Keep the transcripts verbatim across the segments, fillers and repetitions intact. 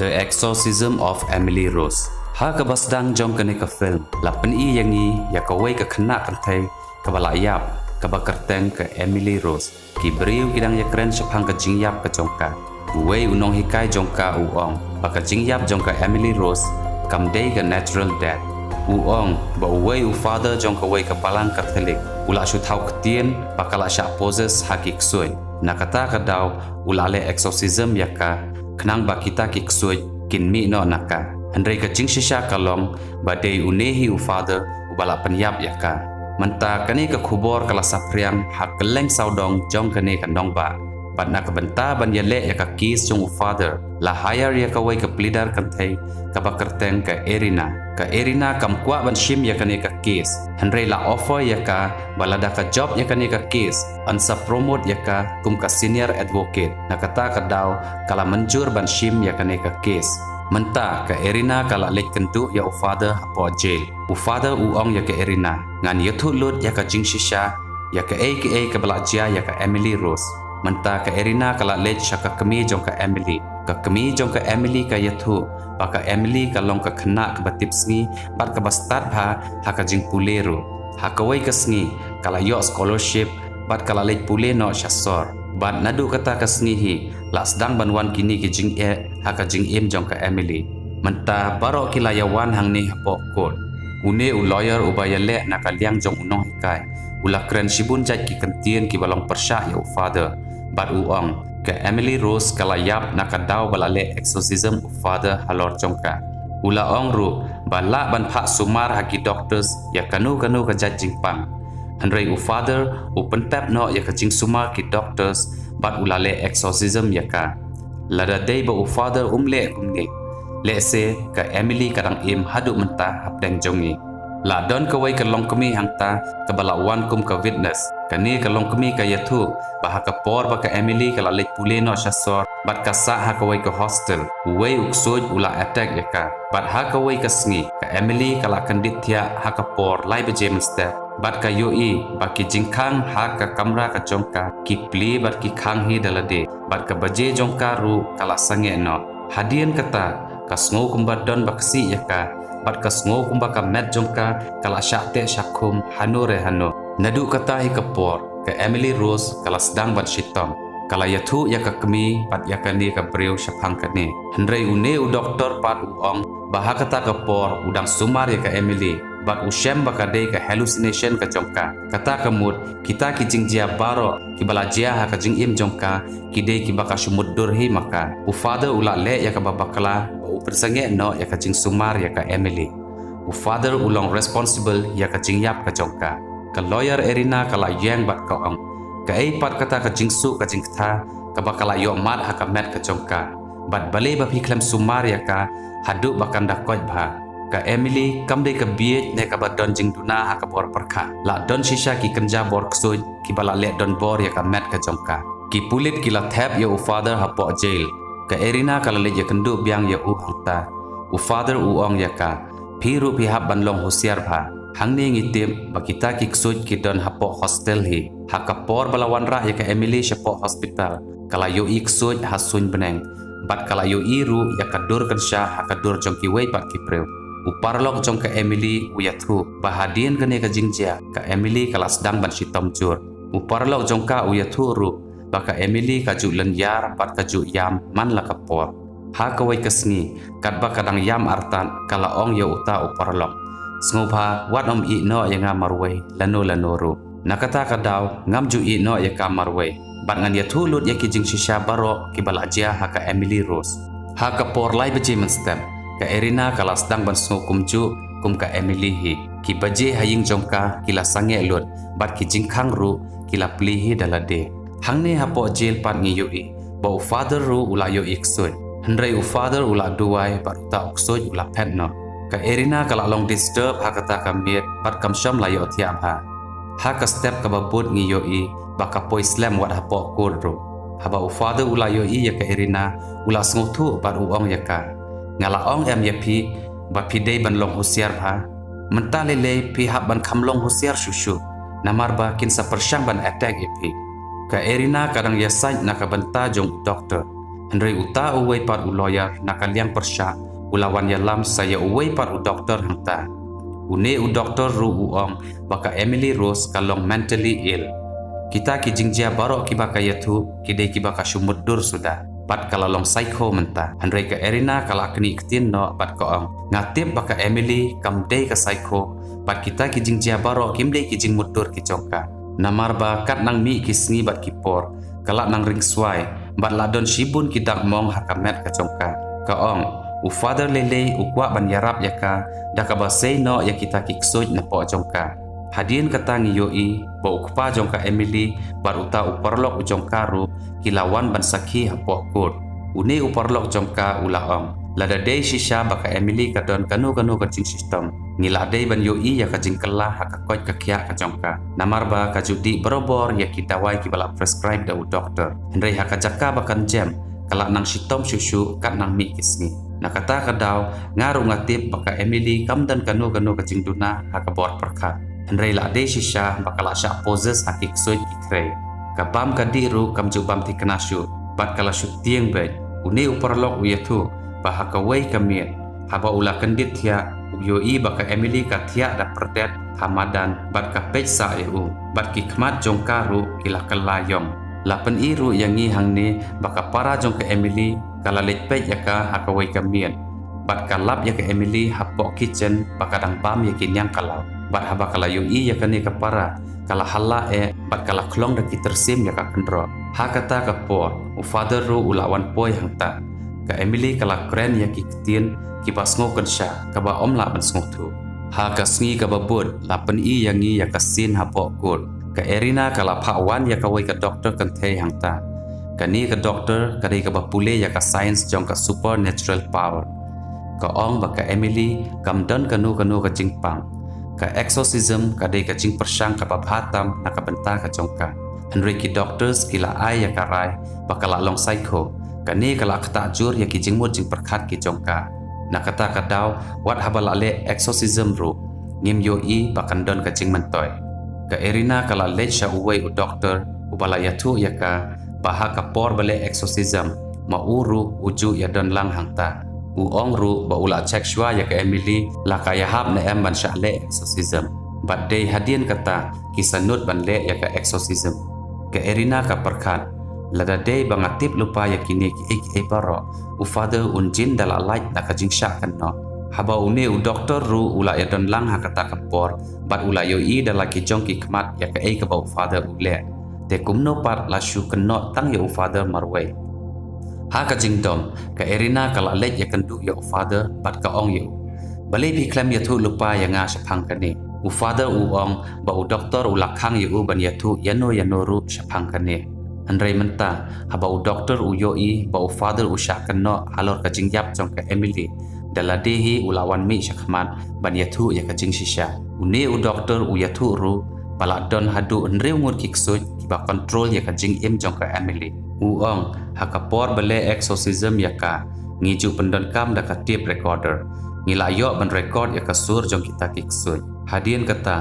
The Exorcism of Emily Rose. Ha kaba sdang jong kane ka film, la pyni ïa ngi ïa kawei ka khynnah kynthei kaba la ïap, kaba kyrteng ka Emily Rose. Ki briew ki dang ïakren shaphang ka jingïap ka jong ka. Uwei u nonghikai jong ka u ong ba ka jingïap jong ka Emily Rose kam dei ka natural death. U ong ba uwei u father jong kawei ka balang Katholik u la shu thaw ktien ba ka la shah possess ha ki ksuid. Na kata ka daw u la leh exorcism ïa ka, khnang ba kita ki ksuid kin mih noh na ka. Hynrei ka jingshisha ka long ba dei une hi u father uba la pynïap ïa ka. Mynta kane ka khubor ka la saphriang ha kylleng sawdong jong kane ka nongbah. Bad na ka bynta ban ïaleh ïa ka case jong u father, la hire ïa kawei ka pleader kynthei kaba kyrteng ka Irina. Ka Irina kam kwah ban shim ïa kane ka case, hynrei la offer ïa ka ba lada ka jop ïa kane ka case, yn sa promote ïa ka kum ka senior advocate. Na kata ka daw ka la mynjur ban shim ïa kane ka case. Mynta ka Irina ka la leit kynduh ïa u father hapoh jail. U father u ong ïa ka Irina, ngan ïathuh lut ïa ka jingshisha ïa kaei kaei kaba la jia ïa ka Emily Rose. Mynta ka Irina ka la leit sha ka kmie jong ka Emily. Ka kmie jong ka Emily ka ïathuh ba ka Emily ka long ka khynnah kaba tipsngi bad kaba stad bha ha ka jingpule ruh. Ha kawei ka sngi ka la ïoh scholarship bad ka la leit pule noh sha sor. Bad naduh kata ka sngi hi la sdang ban wan kine ki jingeh ha ka jingim jong ka Emily. Mynta baroh ki la ïawan hangne hapoh court. Une u lawyer uba ïaleh na ka liang jong u nonghikai u la kren shibun jait ki kyntien kiba long pyrshah ïa u father. Bad u ong, ka Emily Rose ka la ïap na ka daw ba la leh exorcism u father halor jong ka. U la ong ruh ba lah ban phah sumar ha ki doctors ïa kano kano ka jait jingpang. Hynrei u father u pyntep noh ïa ka jingsumar ki doctors bad u la leh exorcism ïa ka. Lada dei ba u father um leh kumne, lehse ka Emily ka dang im haduh mynta hapdeng jong ngi. La don kawei ka longkmie hangta kaba la wan kum ka witness. Kane ka longkmie ka ïathuh ba ha ka por ba ka Emily ka la leit pule noh sha sor bad ka sah ha kawei ka hostel, uwei u ksuid u la attack ïa ka. Bad ha kawei ka sngi ka Emily ka la kyndit thiah ha ka por lai baje mynstep. Bad ka ïohi ba ki jingkhang ha ka kamra ka jong ka ki plie bad ki khang hi da lade. Bad ka baje jong ka ruh ka la sangeh noh. Hadien kata ka sngew kumba don ba ksih ïa ka. Bad ka sngew kumba ka met jong ka ka la shah teh shah khum hano re hano. Naduh kata hi ka por ka Emily Rose ka la sdang ban shitom. Ka la ïathuh ïa ka kmie bad ïa kane ka briew shaphang kane. Hynrei une u doktor pat u ong ba ha kata ka por u dang sumar ïa ka Emily bad u shem ba ka dei ka hallucination ka jong ka. Kata ka mut kita ki jingjia baroh kiba la jia ha ka jingim jong ka ki dei kiba ka shu mutdur hi ma ka. U father u la leh ïa kaba bakla ba u pynsangeh noh ïa ka jingsumar ïa ka Emily. U father u long responsible ïa ka jingïap ka jong ka. Ka lawyer Irina ka la ïeng bad ka ong, kaei pat kata ka jingsuh ka jingkta kaba ka la ïoh mad ha ka met ka jong ka? Bad balei ba phi khlem sumar ïa ka haduh ba kan da koit bha? Ka Emily kam dei ka bieit ne kaba don jingduna ha ka bor pyrkhat. La don shisha ki kynja bor ksuid kiba la leh donbor ïa ka met ka jong ka. Ki pulit ki la thep ïa u father hapoh jail. Ka Irina ka la leit ïakynduh biang ïa u hangta. U father u ong ïa ka, phi ruh phi hap ban long husiar bha. Hangne ngi tip ba kita ki ksuid ki don hapoh hostel hi. Ha ka por ba la wanrah ïa ka Emily shapoh hospital, ka la ïohi ksuid ha suiñ bneng. Bad ka la ïohi ruh ïa ka dur kynsha ha ka dur jong kiwei pat ki briew. U paralok jong ka Emily u ïathuh ba hadien kane ka jingjia ka Emily ka la sdang ban shitom jur. U paralok jong ka u ïathuh ruh ba ka Emily ka ju lynñiar bad ka ju ïam man la ka por. Ha kawei ka sngi katba ka dang ïam artat ka la ong ïa uta u paralok, sngewbha wat ym ïeh noh ïa nga marwei lano lano ruh. Na kata ka daw ngam ju ïeh noh ïa ka marwei. Bad ngan ïathuh lut ïa ki jingshisha baroh kiba la jia ha ka Emily Rose. Ha ka por lai baje mynstep ka Irina ka la sdang ban sngew kumjuh kum ka Emily hi. Ki baje ha ïing jong ka ki la sangeh lut bad ki jingkhang ruh ki la plie hi da lade. Hangne hapoh jail pat ngi ïohi ba u father ruh u la ïohi ksuid. Hynrei u father u la duwai bad uta u ksuid u la phet noh. Ka Irina ka la long disturb ha kata ka miet bad kam shym la ïohthiah bha. Ha ka step kaba bud ngi ïohi ba ka poi slem wat hapoh court ruh. Haba u father u la ïohi ïa ka Irina u la sngewthuh bad u ong ïa ka, nga la ong em ïa phi ba phi dei ban long husiar bha? Mynta lei lei phi hap ban kham long husiar shuh shuh, namar ba kin sa pyrshang ban attack ïa phi. Ka Irina ka dang ïasaid na ka bynta jong u doktor. Hynrei uta uwei pat u lawyer na ka liang pyrshah u la wan ïalam sa ïa uwei pat u doktor hangta. Une u doktor ruh u ong ba ka Emily Rose ka long mentally ill. Kita ki jingjia baroh kiba ka ïathuh ki dei kiba ka shu mutdur suda. Bad ka la long psycho mynta. Hynrei ka Erina ka la knieh ktien noh bad ka ong, nga tip ba ka Emily kam dei ka psycho. Bad kita ki jingjia baroh kim dei ki jingmutdur ki jong ka. Namar ba kat nang mih ki sngi bad ki por, ka la nang ring swai bad la don shibun ki dak mong ha ka met ka jong ka. Ka ong, u Father lei lei u kwah ban ïarap ïa ka da kaba sei noh ïa kita ki ksuid napoh jong ka. Hadien kata ngi ïohi ba u kpa jong ka Emily bad uta u paralok u jong ka ruh ki la wan ban sakhi hapoh court. Une u paralok jong ka u la ong, lada dei shisha ba ka Emily ka don kano kano ka jingshitom, ngi la dei ban ïohi ïa ka jingkylla ha ka koit ka khiah ka jong ka. Namar ba ka ju dih barabor ïa ki dawai kiba la prescribe da u doktor. Hynrei ha ka jaka ba kan jem, ka la nang shitom shuh shuh kat nang mih ki sngi. Na kata ka daw, nga ruh nga tip ba ka Emily kam don kano kano ka jingduna ha ka bor pyrkhat. Hynrei la dei shisha ba ka la shah possess ha ki ksuid ki khrei. Ka bam ka dih ruh kam ju bam thikna shuh bad ka la shu tieng beit. Une u paralok u ïathuh ba ha kawei ka miet, haba u la kyndit thiah, u ïohi ba ka Emily ka thiah da pyrdet ha madan bad ka peit sah ïa u. Bad ki khmat jong ka ruh ki la kylla ïong. La pyni ruh ïa ngi hangne ba ka para jong ka Emily ka la leit peit ïa ka ha kawei ka miet. Bad ka lap ïa ka Emily hapoh kitchen ba ka dang bam ïa ki niang kalaw. Bad haba ka la ïohi ïa kane ka para, ka la halla eh bad ka la khlong da ki tyrsim ïa ka kynroh. Ha kata ka por, u Father ruh u la wan poi hangta. Ka Emily ka la kren ïa ki ktien kiba sngewkynsha, kaba ym lah ban sngewthuh. Ha ka sngi kaba bud, la pyni ïa ngi ïa ka scene hapoh court. Ka Erina ka la phah wan ïa kawei ka doktor kynthei hangta. Kane ka doktor ka dei kaba pule ïa ka science jong ka supernatural power. Ka ong ba ka Emily kam don kano kano ka jingpang. Ka exorcism ka dei ka jingpyrshang kaba bha tam na ka bynta ka jong ka. Hynrei ki doctors ki la ai ïa ka rai ba ka la long psycho. Kane ka la ktah jur ïa ki jingmut jingpyrkhat ki jong ka. Na kata ka daw, wat haba la leh exorcism ruh, ngim ïohi ba kan don ka jingmyntoi. Ka Erina ka la leit sha uwei u doktor uba la ïathuh ïa ka ba ha ka por ba leh exorcism, ma u ruh u ju ïadon lang hangta. U ong ruh ba u la check shuwa ïa ka Emily la ka ïahap ne em ban shah leh exorcism. Bad dei hadien kata ki sahnud ban leh ïa ka exorcism. Ka Erina ka pyrkhat, lada dei ba nga tip lypa ïa kine kiei kiei baroh, u Father un jin da la lait na ka jingshah kynnoh. Haba une u doktor ruh u la ïadon lang ha kata ka por bad u la ïohi da la ki jong ki khmat ïa kaei kaba u Father u leh. Te kumno pat la shu kynnoh tang ïa u Father marwei. Ha ka jingdom, ka Erina ka la leit ïakynduh ïa u Father bad ka ong ïa u, balei phi khlem ïathuh lypa ïa nga shaphang kane? U Father u ong ba u doktor u la khang ïa u ban ïathuh ïano ïano ruh shaphang kane. Hynrei mynta, haba u doktor u ïohi ba u Father u shah kynnoh halor ka jingïap jong ka Emily, da lade hi u la wan mih shakhmat ban ïathuh ïa ka jingshisha. Une u doktor u ïathuh ruh ba la don haduh hynriew ngut ki ksuid kiba control ïa ka jingim jong ka Emily. U ong, ha ka por ba leh exorcism ïa ka, ngi ju pyndonkam da ka tape recorder. Ngi la ïoh ban record ïa ka sur jong kita ki ksuid. Hadien kata,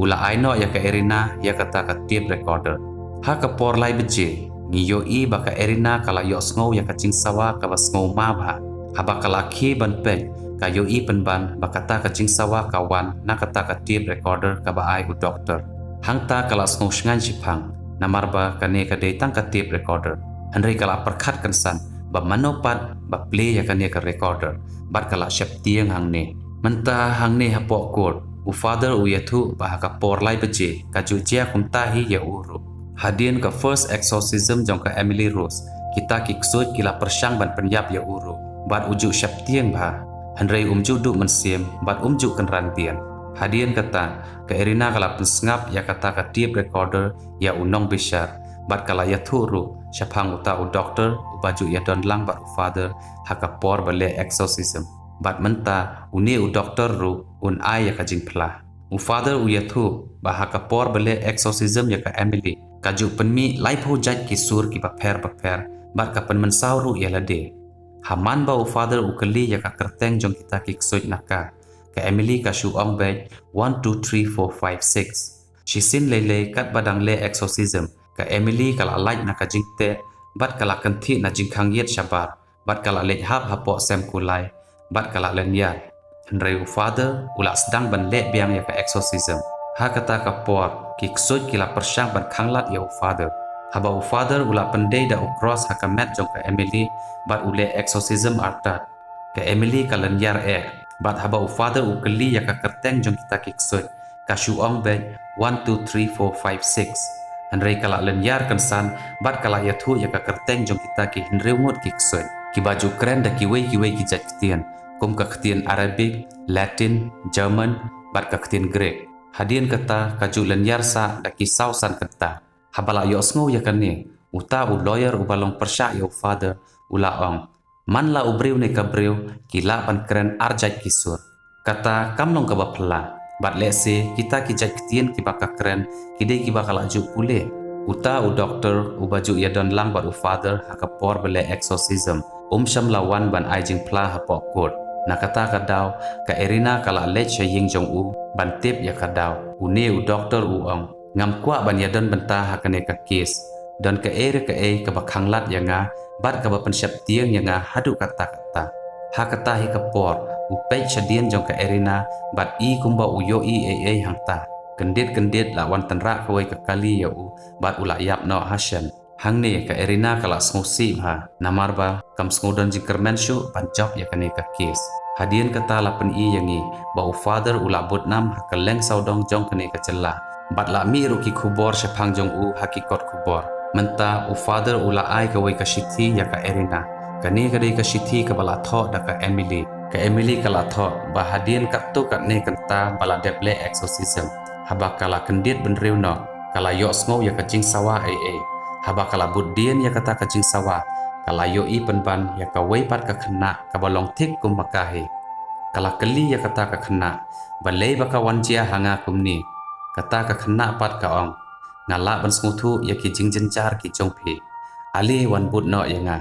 u la ai noh ïa ka Erina ïa kata ka tape recorder. Ha ka por lai baje, ngi ïohi ba ka Erina ka la ïohsngew ïa ka jingsawa kaba sngewma bha. Haba ka la khie ban peit, ka ïohi pynban ba kata ka jingsawa ka wan na kata ka tape recorder kaba ai u doktor. Hangta ka la sngew shngaiñ shiphang, namar ba kane ka dei tang ka tape recorder. Hynrei ka la pyrkhat kynsan ba mano pat ba play ïa kane ka recorder, bad ka la sheptieng hangne. Mynta hangne hapoh court, u Father u ïathuh ba ha ka por lai baje ka ju jia kumta hi ïa u ruh. Hadien ka first exorcism jong ka Emily Rose, kita ki ksuid ki la pyrshang ban pynïap ïa u ruh, bad u ju sheptieng bha. Hynrei um ju duh mynsiem bad um ju kynran biang. Hadien kata, ka Erina ka la pynsngap ïa kata ka tape recorder ïa u nongbishar, bad ka la ïathuh ruh shaphang uta u doktor uba ju ïadon lang bad u Father ha ka por ba leh exorcism. Bad mynta une u doktor ruh un ai ïa ka jingphla. U Father u ïathuh ba ha ka por ba leh exorcism ïa ka Emily, ka ju pynmih laiphew jait ki sur kiba pher ba pher, bad ka pynmynsaw ruh ïa lade. Ha man ba u Father u kylli ïa ka kyrteng jong kita ki ksuid na ka, ka Emily ka shu ong beit one two three four five six. Shisien lei lei katba dang leh exorcism, ka Emily ka la lait na ka jingteh bad ka la kynthih na jingkhang ïit shabar, bad ka la leit hap hapoh sem kulai, bad ka la lyniar. Hynrei u Father u la sdang ban leh biang ïa ka exorcism. Ha kata ka por, ki ksuid ki la pyrshang ban khanglad ïa u Father. Haba u Father u la pyndei da u cross ha ka met jong ka Emily, bad u leh exorcism artat, ka Emily ka lyniar eh, bad haba u Father u kylli ïa ka kyrteng jong kita ki ksuid, ka shu ong beit, "One, two, three, four, five, six." Hynrei ka la lyniar kynsan, bad ka la ïathuh ïa ka kyrteng jong kita ki hynriew ngut ki ksuid, kiba ju kren da kiwei kiwei ki jait ktien, kum ka ktien Arabic, Latin, German, bad ka ktien Greek. Hadien kata ka ju lyniar sah da ki saw san kynta. Haba la ïohsngew ïa kane, uta u lawyer uba long pyrshah ïa u Father u la ong, "Man la u briew ne ka briew ki lah ban kren ar jait ki sur. Kata kam long kaba phylla. Bad lehse kita ki jait ktien kiba ka kren ki dei kiba ka la ju pule." Uta u doktor uba ju ïadon lang bad u Father ha ka por ba leh exorcism um shym la wan ban ai jingphla hapoh court. Na kata ka daw, ka Erina ka la leit sha ïing jong u ban tip ïa ka daw. Une u doktor u ong, "Ngam kwah ban ïadon bynta ha kane ka case. Don kaei re kaei kaba khanglad ïa nga, bad kaba pynsheptieng ïa nga haduh katta katta." Ha kata hi ka por, u peit shadien jong ka Erina, bad i kumba u ïohi ei ei hangta. Kyndit kyndit la wan tynrah kawei ka kali ïa u, bad u la ïap noh ha shen. Hangne ka Erina ka la sngewsih bha, namar ba kam sngew don jingkyrmen shuh ban jop ïa kane ka case. Hadien kata la pyni ïa ngi ba u Father u la bud nam ha kylleng sawdong jong kane ka jylla. Bad la mih ruh ki khubor shaphang jong u ha ki kot khubor. Mynta u Father u la ai kawei ka shithi ïa ka Erina. Kane ka dei ka shithi kaba la thoh da ka Emily. Ka Emily ka la thoh ba hadien katto katne kynta ba la dep leh exorcism, haba ka la kyndit bynriew noh, ka la ïohsngew ïa ka jingsawa ei ei. Haba ka la bud dien ïa kata ka jingsawa, ka la ïohi pynban ïa kawei pat ka khynnah kaba long thik kum ma ka hi. Ka la kylli ïa kata ka khynnah, "Balei ba ka wan jia ha nga kumne?" Kata ka khynnah pat ka ong, "Nga lah ban sngewthuh ïa ki jingjynjar ki jong phi. Ale wan bud noh ïa nga.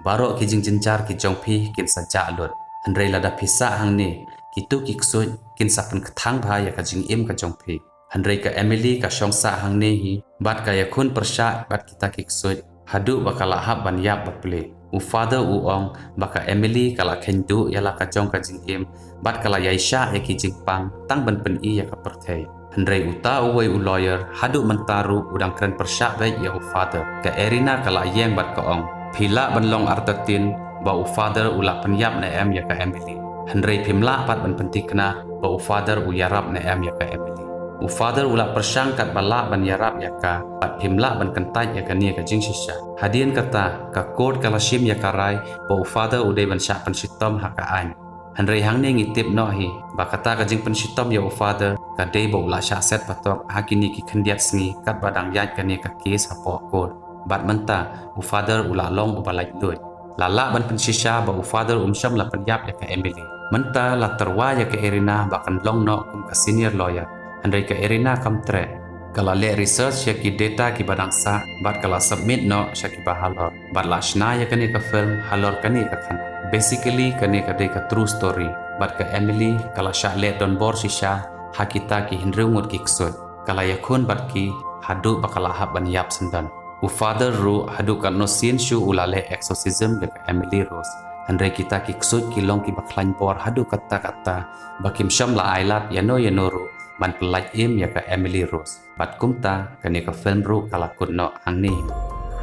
Baroh ki jingjynjar ki jong phi kin sa jah lut. Hynrei lada phi sah hangne, kito ki ksuid kin sa pynkthang bha ïa ka jingim ka jong phi." Hynrei ka Emily ka shong sah hangne hi, bad ka ïakhun pyrshah bad kita ki ksuid, haduh ba ka la hap ban ïap bapli. U Father u ong ba ka Emily ka la kheiñ duh ïa la ka jong ka jingim, bad ka la ïaishah ïa ki jingpang tang ban pyni ïa ka pyrthei. Hynrei uta uwei u lawyer haduh mynta ruh u dang kren pyrshah beit ïa u Father. Ka Erina ka la ïeng bad ka ong, "Phi lah ban long artatien ba u Father u la pynïap ne em ïa ka Emily. Hynrei phim lah pat ban pynthikna ba u Father u ïarap ne em ïa ka Emily. U Father u la pyrshang katba lah ban ïarap ïa ka, bad phim lah ban kyntait ïa kane ka jingshisha." Hadien kata, ka court ka la shim ïa ka rai ba u Father u dei ban shah pynshitom ha ka aiñ. Hynrei hangne ngi tip noh hi ba kata ka jingpynshitom ïa u Father ka dei ba u la shah set patok ha kine ki khyndiat sngi katba dang ïaid kane ka case hapoh court. Bad mynta u Father u la long uba laitluid. La lah ban pynshisha ba u Father um shym la pynïap ïa ka Emily. Mynta la tyrwa ïa ka Erina ba kan long noh kum ka senior lawyer. Hynrei ka Erina kam treh. Ka la leh research ïa ki data kiba dang sah, bad ka la submit noh sha kiba halor. Bad la shna ïa kane ka film halor kane ka khana. Basically kane ka dei ka true story. Bad ka Emily ka la shah leh donbor shisha ha kita ki hynriew ngut ki ksuid. Ka la ïakhun bad ki haduh ba ka la hap ban ïap syndon. U Father ruh haduh katno sien shuh u la leh exorcism ïa ka Emily Rose. Hynrei kita ki ksuid ki long kiba khlaiñ bor haduh katta katta ba kim shym la ailad ïano ïano ruh ban pyllait im ïa ka Emily Rose. Bad kumta kane ka film ruh ka la kut noh hangne.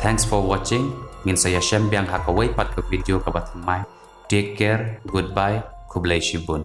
Thanks for watching. Ngin sa ïashem biang ha kawei pat ka video kaba thymmai. Take care, goodbye, khublei shibun.